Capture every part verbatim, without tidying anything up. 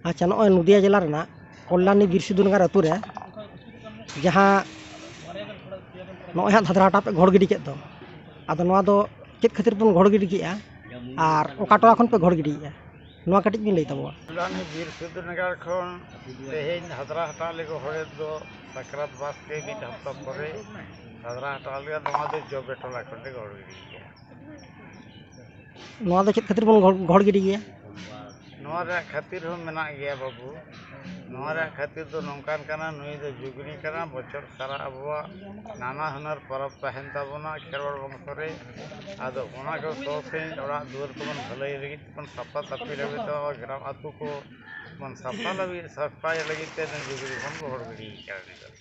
ᱟᱪᱪᱷᱟ, ᱱᱚᱜᱼᱚᱭ ᱱᱚᱫᱤᱭᱟ ᱡᱮᱞᱟ ᱨᱮᱱᱟᱜ ᱠᱚᱞᱞᱟᱱᱤ ᱵᱤᱨ ᱥᱤᱫᱷᱩ ᱱᱟᱜᱟᱨ ᱟᱹᱛᱩ ᱨᱮ ᱡᱟᱦᱟᱸ ᱱᱚᱜᱼᱚᱭ ᱦᱟᱸᱜ ᱫᱷᱟᱫᱨᱟ ᱦᱟᱴᱟᱜ ᱯᱮ ᱜᱚᱦᱚᱲ ᱜᱤᱰᱤ ᱠᱮᱫ ᱫᱚ, ᱟᱫᱚ ᱱᱚᱣᱟ ᱫᱚ ᱪᱮᱫ ᱠᱷᱟᱹᱛᱤᱨ ᱵᱚᱱ ᱜᱚᱦᱚᱲ ᱜᱤᱰᱤ ᱠᱮᱫᱼᱟ ᱟᱨ ᱚᱠᱟ ᱴᱚᱞᱟ ᱠᱷᱚᱱ ᱯᱮ ᱜᱚᱦᱚᱲ ᱜᱤᱰᱤᱭᱮᱫᱼᱟ, ᱱᱚᱣᱟ ᱠᱟᱹᱴᱤᱡ ᱵᱤᱱ ᱞᱟᱹᱭ ᱛᱟᱵᱚᱣᱟ? ᱠᱚᱞᱞᱟᱱᱤ ᱵᱤᱨ ᱥᱤᱫᱷᱩ ᱱᱟᱜᱟᱨ ᱠᱷᱚᱱ ᱛᱮᱦᱮᱧ ᱫᱷᱟᱫᱨᱟ ᱦᱟᱴᱟᱜ ᱞᱮ ᱜᱚᱦᱚᱲᱮᱫ ᱫᱚ ᱥᱟᱠᱨᱟᱛ ᱵᱟᱥᱠᱮ ᱢᱤᱫ ᱦᱟᱯᱛᱟ ᱯᱚᱨᱮ ᱫᱷᱟᱫᱨᱟ ᱦᱟᱴᱟᱜ ᱞᱮ, ᱱᱚᱣᱟ ᱫᱚ ᱡᱚᱵᱮ ᱴᱚᱞᱟ ᱠᱷᱚᱱ ᱞᱮ ᱜᱚᱦᱚᱲ ᱜᱤᱰᱤ ᱠᱮᱫᱼᱟ᱾ ᱱᱚᱣᱟ ᱫᱚ ᱪᱮᱫ ᱠᱷᱟᱹᱛᱤᱨ ᱵᱚᱱ ᱜᱚᱦᱚᱲ, ᱜᱚᱦᱚᱲ ᱜᱤᱰᱤ ᱜᱮᱭᱟ? ᱱᱚᱣᱟ ᱨᱮᱭᱟᱜ ᱠᱷᱟᱹᱛᱤᱨ ᱦᱚᱸ ᱢᱮᱱᱟᱜ ᱜᱮᱭᱟ ᱵᱟᱹᱵᱩ᱾ ᱱᱚᱣᱟ ᱨᱮᱭᱟᱜ ᱠᱷᱟᱹᱛᱤᱨ ᱫᱚ ᱱᱚᱝᱠᱟᱱ ᱠᱟᱱᱟ, ᱱᱩᱭ ᱫᱚ ᱡᱩᱜᱽᱱᱤ ᱠᱟᱱᱟ᱾ ᱵᱚᱪᱷᱚᱨ ᱥᱟᱨᱟ ᱟᱵᱚᱣᱟᱜ ᱱᱟᱱᱟ ᱦᱩᱱᱟᱹᱨ ᱯᱚᱨᱚᱵᱽ ᱛᱟᱦᱮᱱ ᱛᱟᱵᱚᱱᱟ ᱠᱷᱮᱨᱣᱟᱲ ᱵᱚᱝᱥᱚ ᱨᱮ᱾ ᱟᱫᱚ ᱚᱱᱟ ᱠᱚ ᱥᱚ ᱥᱮᱨᱮᱧ ᱚᱲᱟᱜ ᱫᱩᱣᱟᱹᱨ ᱠᱚᱵᱚᱱ ᱵᱷᱟᱹᱞᱟᱹᱭ ᱞᱟᱹᱜᱤᱫ ᱵᱚᱱ ᱥᱟᱯᱷᱟ ᱥᱟᱹᱯᱷᱤ ᱞᱟᱹᱜᱤᱫ ᱛᱮ ᱟᱵᱚ ᱜᱨᱟᱢ ᱟᱹᱛᱩ ᱠᱚ ᱵᱚᱱ ᱥᱟᱯᱷᱟ ᱞᱟᱹᱜᱤᱫ, ᱥᱟᱯᱷᱟᱭ ᱞᱟᱹᱜᱤᱫ ᱛᱮ ᱱᱩᱭ ᱡᱩᱜᱽᱱᱤ ᱵᱚᱱ ᱜᱚᱦᱚᱲ ᱜᱤᱰᱤ ᱠᱟᱫᱟ᱾ ᱱᱤᱛᱚᱜ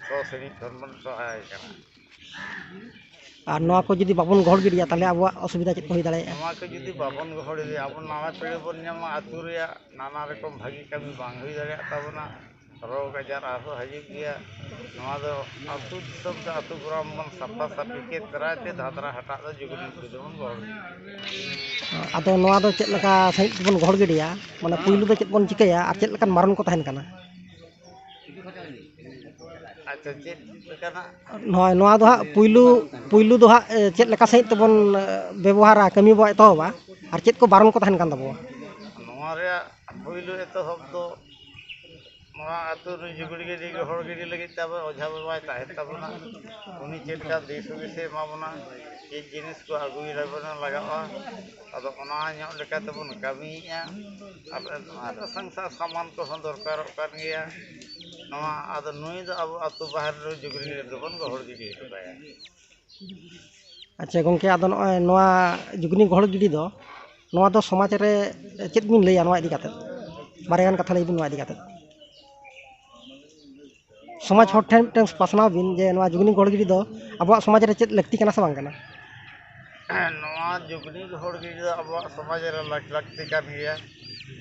ᱥᱚ ᱥᱮᱨᱮᱧ ᱠᱷᱚᱱ ᱵᱚᱱ ᱥᱚᱦᱟᱭ ᱠᱟᱱᱟ᱾ ᱟᱨ ᱱᱚᱣᱟ ᱠᱚ ᱡᱩᱫᱤ ᱵᱟᱵᱚᱱ ᱜᱚᱦᱚᱲ ᱜᱤᱰᱤᱭᱟ, ᱛᱟᱦᱚᱞᱮ ᱟᱵᱚᱣᱟᱜ ᱚᱥᱩᱵᱤᱫᱷᱟ ᱪᱮᱫ ᱠᱚ ᱦᱩᱭ ᱫᱟᱲᱮᱭᱟᱜᱼᱟ? ᱱᱚᱣᱟ ᱠᱚ ᱡᱩᱫᱤ ᱵᱟᱵᱚᱱ ᱜᱚᱦᱚᱲ ᱤᱫᱤᱭᱟ, ᱟᱵᱚ ᱱᱟᱣᱟ ᱯᱤᱲᱦᱤ ᱵᱚᱱ ᱧᱟᱢᱟ, ᱟᱹᱛᱩ ᱨᱮᱭᱟᱜ ᱱᱟᱱᱟ ᱨᱚᱠᱚᱢ ᱵᱷᱟᱹᱜᱤ ᱠᱟᱹᱢᱤ ᱵᱟᱝ ᱦᱩᱭ ᱫᱟᱲᱮᱭᱟᱜ ᱛᱟᱵᱚᱱᱟ, ᱨᱳᱜᱽ ᱟᱡᱟᱨ ᱟᱨᱦᱚᱸ ᱦᱤᱡᱩᱜ ᱜᱮᱭᱟ᱾ ᱱᱚᱣᱟ ᱫᱚ ᱟᱹᱛᱩ ᱫᱤᱥᱚᱢ ᱛᱮ ᱟᱹᱛᱩ ᱜᱨᱟᱢ ᱵᱚᱱ ᱥᱟᱯᱷᱟ ᱥᱟᱹᱯᱷᱤ ᱠᱮᱫ ᱫᱟᱨᱟᱭ ᱛᱮ ᱫᱷᱟᱫᱨᱟ ᱦᱟᱴᱟᱜ ᱫᱚ ᱡᱩᱜᱽᱱᱤ ᱯᱤᱲᱦᱤ ᱫᱚᱵᱚᱱ ᱜᱚᱦᱚᱲ ᱜᱮᱭᱟ᱾ ᱟᱫᱚ ᱱᱚᱣᱟ ᱫᱚ ᱪᱮᱫ ᱞᱮᱠᱟ ᱥᱟᱺᱦᱤᱡ ᱛᱮᱵᱚᱱ ᱜᱚᱦᱚᱲ ᱜᱤᱰᱤᱭᱟ? ᱢᱟᱱᱮ, ᱯᱩᱭᱞᱩ ᱫᱚ ᱪᱮᱫ ᱵᱚᱱ ᱪᱤᱠᱟᱹᱭᱟ ᱟᱨ ᱪᱮᱫ ᱞᱮᱠᱟᱱ ᱵᱟᱨᱚᱱ ᱠᱚ ᱛᱟᱦᱮᱱ ᱠᱟᱱᱟ? ᱟᱪᱪᱷᱟ, ᱪᱮᱫ ᱞᱮᱠᱟᱱᱟᱜ? ᱱᱚᱜᱼᱚᱭ ᱱᱚᱣᱟ ᱫᱚ ᱦᱟᱸᱜ ᱯᱩᱭᱞᱩ, ᱯᱩᱭᱞᱩ ᱫᱚ ᱦᱟᱸᱜ, ᱮ, ᱪᱮᱫ ᱞᱮᱠᱟ ᱥᱟᱺᱦᱤᱡ ᱛᱮᱵᱚᱱ, ᱮ, ᱵᱮᱵᱚᱦᱟᱨᱟ, ᱠᱟᱹᱢᱤ ᱵᱚ ᱮᱛᱚᱦᱚᱵᱟ, ᱟᱨ ᱪᱮᱫ ᱠᱚ ᱵᱟᱨᱚᱱ ᱠᱚ ᱛᱟᱦᱮᱱ ᱠᱟᱱ ᱛᱟᱵᱚᱣᱟ? ᱱᱚᱣᱟ ᱨᱮᱭᱟᱜ ᱯᱩᱭᱞᱩ ᱮᱛᱚᱦᱚᱵ ᱫᱚ ᱱᱚᱣᱟ ᱟᱹᱛᱩ ᱨᱮ ᱡᱩᱜᱽᱲᱤ ᱜᱤᱰᱤ, ᱜᱚᱦᱚᱲ ᱜᱤᱰᱤ ᱞᱟᱹᱜᱤᱫ ᱛᱮ ᱟᱵᱚ ᱚᱡᱷᱟ ᱵᱟᱵᱟᱭ ᱛᱟᱦᱮᱱ ᱛᱟᱵᱚᱱᱟ᱾ ᱩᱱᱤ ᱪᱮᱫ ᱞᱮᱠᱟ ᱫᱤᱥ ᱦᱩᱫᱤᱥᱮ ᱮᱢᱟ ᱵᱚᱱᱟ, ᱪᱮᱫ ᱡᱤᱱᱤᱥ ᱠᱚ ᱟᱹᱜᱩᱭ ᱞᱟᱜᱟᱜᱼᱟ, ᱟᱫᱚ ᱚᱱᱟ ᱧᱚᱜ ᱞᱮᱠᱟ ᱛᱮᱵᱚᱱ ᱠᱟᱹᱢᱤᱭᱮᱫᱼᱟ᱾ ᱟᱨ ᱱᱚᱣᱟ ᱨᱮ ᱥᱚᱝᱥᱟᱨ ᱥᱟᱢᱟᱱ ᱠᱚᱦᱚᱸ ᱫᱚᱨᱠᱟᱨᱚᱜ ᱠᱟᱱ ᱜᱮᱭᱟ᱾ ᱱᱚᱣᱟ ᱟᱫᱚ ᱱᱩᱭ ᱫᱚ ᱟᱵᱚ ᱟᱹᱛᱩ ᱵᱟᱦᱮᱨ ᱨᱮ ᱡᱩᱜᱽᱲᱤ ᱨᱮᱫᱚ ᱵᱚᱱ ᱜᱚᱦᱚᱲ ᱜᱤᱰᱤ ᱦᱚᱴᱚ ᱠᱟᱭᱟ᱾ ᱟᱪᱪᱷᱟ ᱜᱚᱢᱠᱮ, ᱟᱫᱚ ᱱᱚᱜᱼᱚᱭ ᱱᱚᱣᱟ ᱡᱩᱜᱽᱱᱤ ᱜᱚᱦᱚᱲ ᱜᱤᱰᱤ ᱫᱚ, ᱱᱚᱣᱟ ᱫᱚ ᱥᱚᱢᱟᱡᱽ ᱨᱮ ᱪᱮᱫ ᱵᱤᱱ ᱞᱟᱹᱭᱟ ᱱᱚᱣᱟ ᱤᱫᱤ ᱠᱟᱛᱮᱫ? ᱵᱟᱨᱭᱟ ᱜᱟᱱ ᱠᱟᱛᱷᱟ ᱞᱟᱹᱭ ᱵᱤᱱ ᱱᱚᱣᱟ ᱤᱫᱤ ᱠᱟᱛᱮᱫ᱾ ᱥᱚᱢᱟᱡᱽ ᱦᱚᱲ ᱴᱷᱮᱱ ᱢᱤᱫᱴᱟᱝ ᱯᱟᱥᱱᱟᱣ ᱵᱤᱱ ᱡᱮ ᱱᱚᱣᱟ ᱡᱩᱜᱽᱱᱤ ᱜᱚᱦᱚᱲ ᱜᱤᱰᱤ ᱫᱚ ᱟᱵᱚᱣᱟᱜ ᱥᱚᱢᱟᱡᱽ ᱨᱮ ᱪᱮᱫ ᱞᱟᱹᱠᱛᱤ ᱠᱟᱱᱟ ᱥᱮ ᱵᱟᱝ ᱠᱟᱱᱟ? ᱱᱚᱣᱟ ᱡᱩᱜᱽᱱᱤ ᱜᱚᱦᱚᱲ ᱜᱤᱰᱤ ᱫᱚ ᱟᱵᱚᱣᱟᱜ ᱥᱚᱢᱟᱡᱽ ᱨᱮ ᱞᱟᱹᱠ- ᱞᱟᱹᱠᱛᱤ ᱠᱟᱱ ᱜᱮᱭᱟ᱾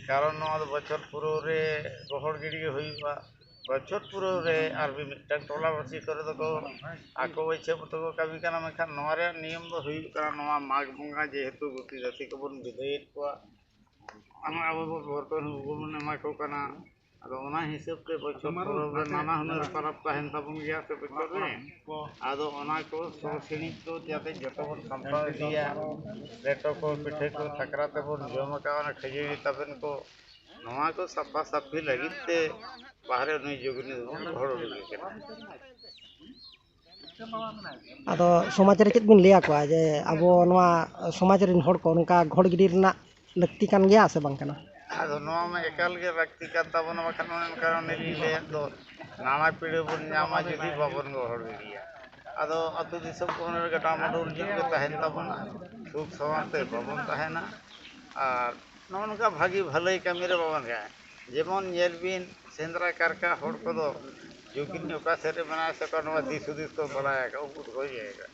ᱠᱟᱨᱚᱱ ᱱᱚᱣᱟ ᱫᱚ ᱵᱚᱪᱷᱚᱨ ᱯᱩᱨᱟᱹᱣ ᱨᱮ ᱜᱚᱦᱚᱲ ᱜᱤᱰᱤ ᱜᱮ ᱦᱩᱭᱩᱜᱼᱟ᱾ ᱵᱚᱪᱷᱚᱨ ᱯᱩᱨᱟᱹᱣ ᱨᱮ ᱟᱨ ᱢᱤᱫ ᱢᱤᱫᱴᱟᱝ ᱴᱚᱞᱟ ᱯᱟᱹᱥᱤ ᱠᱚᱨᱮ ᱫᱚᱠᱚ ᱟᱠᱚ ᱤᱪᱪᱷᱟᱹ ᱢᱚᱛᱚ ᱠᱚ ᱠᱟᱹᱢᱤ ᱠᱟᱱᱟ, ᱢᱮᱱᱠᱷᱟᱱ ᱱᱚᱣᱟ ᱨᱮᱭᱟᱜ ᱱᱤᱭᱚᱢ ᱫᱚ ᱦᱩᱭᱩᱜ ᱠᱟᱱᱟ, ᱱᱚᱣᱟ ᱢᱟᱜᱽ ᱵᱚᱸᱜᱟ ᱡᱮᱦᱮᱛᱩ ᱜᱩᱛᱤ ᱫᱷᱟᱹᱥᱤ ᱠᱚᱵᱚᱱ ᱵᱤᱫᱟᱹᱭᱮᱫ ᱠᱚᱣᱟ, ᱟᱢᱟᱜ ᱟᱵᱚ ᱵᱚ ᱵᱚᱨᱛᱚᱱ ᱦᱚᱸ ᱵᱚᱱ ᱮᱢᱟ ᱠᱚ ᱠᱟᱱᱟ᱾ ᱟᱫᱚ ᱚᱱᱟ ᱦᱤᱥᱟᱹᱵ ᱛᱮ ᱵᱚᱪᱷᱚᱨ ᱯᱚᱨᱚᱵᱽ ᱨᱮ ᱱᱟᱱᱟ ᱦᱩᱱᱟᱹᱨ ᱯᱚᱨᱚᱵᱽ ᱛᱟᱦᱮᱱ ᱛᱟᱵᱚᱱ ᱜᱮᱭᱟ ᱥᱮ ᱵᱚᱪᱷᱚᱨ ᱨᱮ᱾ ᱟᱫᱚ ᱚᱱᱟ ᱠᱚ ᱥᱚ ᱥᱤᱬᱤᱡ ᱠᱚ ᱡᱟᱛᱮ ᱡᱚᱛᱚ ᱵᱚᱱ ᱥᱟᱢᱴᱟᱣ ᱤᱫᱤᱭᱟ᱾ ᱞᱮᱴᱚ ᱠᱚ, ᱯᱤᱴᱷᱟᱹ ᱠᱚ, ᱥᱟᱠᱨᱟᱛ ᱛᱮᱵᱚᱱ ᱡᱚᱢ ᱟᱠᱟᱫ ᱚᱱᱟ ᱠᱷᱟᱹᱡᱟᱹᱲᱤ ᱛᱟᱵᱮᱱ ᱠᱚ, ᱱᱚᱣᱟ ᱠᱚ ᱥᱟᱯᱷᱟ ᱥᱟᱹᱯᱷᱤ ᱞᱟᱹᱜᱤᱫ ᱛᱮ ᱵᱟᱦᱨᱮ ᱱᱩᱭ ᱡᱩᱜᱽᱱᱤ ᱫᱚᱵᱚᱱ ᱜᱚᱦᱚᱲ ᱩᱰᱩᱠᱮ ᱠᱟᱱᱟ᱾ ᱟᱫᱚ ᱥᱚᱢᱟᱡᱽ ᱨᱮ ᱪᱮᱫ ᱵᱤᱱ ᱞᱟᱹᱭ ᱟᱠᱚᱣᱟ ᱡᱮ ᱟᱵᱚ ᱱᱚᱣᱟ ᱥᱚᱢᱟᱡᱽ ᱨᱮᱱ ᱦᱚᱲ ᱠᱚ ᱱᱚᱝᱠᱟ ᱜᱚᱦᱚᱲ ᱜᱤᱰᱤ ᱨᱮᱱᱟᱜ ᱞᱟᱹᱠᱛᱤ ᱠᱟᱱ ᱜᱮᱭᱟ ᱥᱮ ᱵᱟᱝ ᱠᱟᱱᱟ? ᱟᱫᱚ ᱱᱚᱣᱟ ᱢᱟ ᱮᱠᱟᱞ ᱜᱮ ᱞᱟᱹᱠᱛᱤ ᱠᱟᱱ ᱛᱟᱵᱚᱱᱟ, ᱵᱟᱠᱷᱟᱱ ᱚᱱᱮ ᱚᱱᱠᱟ ᱚᱱᱮ ᱞᱤᱧ ᱞᱟᱹᱭᱮᱫ ᱫᱚ, ᱱᱟᱣᱟ ᱯᱤᱲᱦᱤ ᱵᱚᱱ ᱧᱟᱢᱟ ᱡᱩᱫᱤ ᱵᱟᱵᱚᱱ ᱜᱚᱦᱚᱲ ᱜᱤᱰᱤᱭᱟ᱾ ᱟᱫᱚ ᱟᱹᱛᱩ ᱫᱤᱥᱚᱢ ᱠᱚ ᱚᱱᱮ ᱰᱟᱢᱟᱰᱳᱞ ᱧᱚᱜ ᱜᱮ ᱛᱟᱦᱮᱱ ᱛᱟᱵᱚᱱᱟ, ᱥᱩᱠ ᱥᱟᱶᱟᱨ ᱛᱮ ᱵᱟᱵᱚᱱ ᱛᱟᱦᱮᱱᱟ᱾ ᱟᱨ ᱱᱚᱜᱼᱚ ᱱᱚᱝᱠᱟ ᱵᱷᱟᱹᱜᱤ ᱵᱷᱟᱹᱞᱟᱹᱭ ᱠᱟᱹᱢᱤ ᱨᱮ ᱵᱟᱵᱚᱱ ᱜᱟᱱ᱾ ᱡᱮᱢᱚᱱ ᱧᱮᱞ ᱵᱤᱱ, ᱥᱮᱸᱫᱽᱨᱟ ᱠᱟᱨᱠᱟ ᱦᱚᱲ ᱠᱚᱫᱚ ᱡᱩᱜᱤᱱ ᱚᱠᱟ ᱥᱮᱫ ᱨᱮ ᱢᱮᱱᱟᱭᱟ ᱥᱮ ᱚᱠᱟ, ᱱᱚᱣᱟ ᱫᱤᱥ ᱦᱩᱫᱤᱥ ᱠᱚ ᱵᱟᱲᱟᱭ ᱟᱠᱟᱫ, ᱩᱱᱠᱩ ᱫᱚᱠᱚ ᱤᱭᱟᱹ ᱟᱠᱟᱫ᱾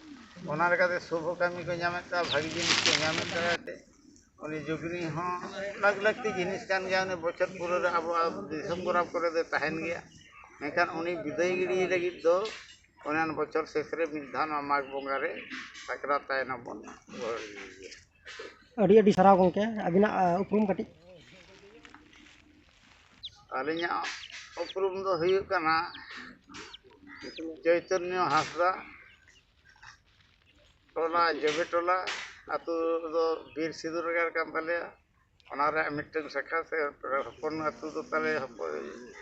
ᱚᱱᱟ ᱞᱮᱠᱟᱛᱮ ᱥᱩᱵᱷᱚ ᱠᱟᱹᱢᱤ ᱠᱚ ᱧᱟᱢᱮᱫ ᱛᱟᱭᱟ, ᱵᱷᱟᱹᱜᱤ ᱡᱤᱱᱤᱥ ᱠᱚ ᱧᱟᱢᱮᱫ ᱛᱟᱭᱟ ᱛᱮ ᱩᱱᱤ ᱡᱩᱜᱤᱱᱤ ᱦᱚᱸ ᱞᱟᱠ ᱞᱟᱹᱠᱛᱤ ᱡᱤᱱᱤᱥ ᱠᱟᱱ ᱜᱮᱭᱟ᱾ ᱩᱱᱤ ᱵᱚᱪᱷᱚᱨ ᱯᱩᱨᱟᱹ ᱨᱮ ᱟᱵᱚᱣᱟᱜ ᱫᱤᱥᱚᱢ ᱜᱚᱨᱟᱵ ᱠᱚᱨᱮ ᱫᱚ ᱛᱟᱦᱮᱱ ᱜᱮᱭᱟ᱾ ᱢᱮᱱᱠᱷᱟᱱ ᱩᱱᱤ ᱵᱤᱫᱟᱹᱭ ᱜᱤᱰᱤ ᱞᱟᱹᱜᱤᱫ ᱫᱚ ᱚᱱᱟ ᱵᱚᱪᱷᱚᱨ ᱥᱮᱥ ᱨᱮ ᱢᱤᱫ ᱫᱷᱟᱣ ᱱᱚᱣᱟ ᱢᱟᱜᱽ ᱵᱚᱸᱜᱟ ᱨᱮ ᱥᱟᱠᱨᱟᱛ ᱛᱟᱭᱱᱚᱢ ᱵᱚᱱ ᱜᱚᱦᱚᱲ ᱤᱫᱤᱭᱮᱭᱟ᱾ ᱟᱹᱰᱤ ᱟᱹᱰᱤ ᱥᱟᱨᱦᱟᱣ ᱜᱚᱢᱠᱮ, ᱟᱹᱵᱤᱱᱟᱜ ᱟᱸ, ᱩᱯᱨᱩᱢ ᱠᱟᱹᱴᱤᱡ᱾ ᱟᱹᱞᱤᱧᱟᱜ ᱩᱯᱨᱩᱢ ᱫᱚ ᱦᱩᱭᱩᱜ ᱠᱟᱱᱟ ᱪᱳᱭᱛᱚᱱᱭᱚ ᱦᱟᱸᱥᱫᱟ, ᱴᱚᱞᱟ ᱡᱚᱵᱮ ᱴᱚᱞᱟ, ᱟᱹᱛᱩ ᱫᱚ ᱵᱤᱨ ᱥᱤᱫᱩ ᱱᱟᱜᱟᱨ ᱠᱟᱱ ᱛᱟᱞᱮᱭᱟ᱾ ᱚᱱᱟ ᱨᱮᱭᱟᱜ ᱢᱤᱫᱴᱟᱝ ᱥᱟᱠᱷᱟ ᱥᱮ ᱦᱚᱯᱚᱱ ᱟᱹᱛᱩ ᱫᱚ ᱛᱟᱞᱮ ᱦᱚᱯᱚᱱ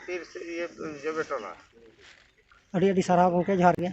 ᱵᱤᱨ ᱥᱤ-, ᱤᱭᱟᱹ ᱡᱚᱵᱮ ᱴᱚᱞᱟ᱾ ᱟᱹᱰᱤ ᱟᱹᱰᱤ ᱥᱟᱨᱦᱟᱣ ᱜᱚᱢᱠᱮ, ᱡᱚᱦᱟᱨ ᱜᱮ᱾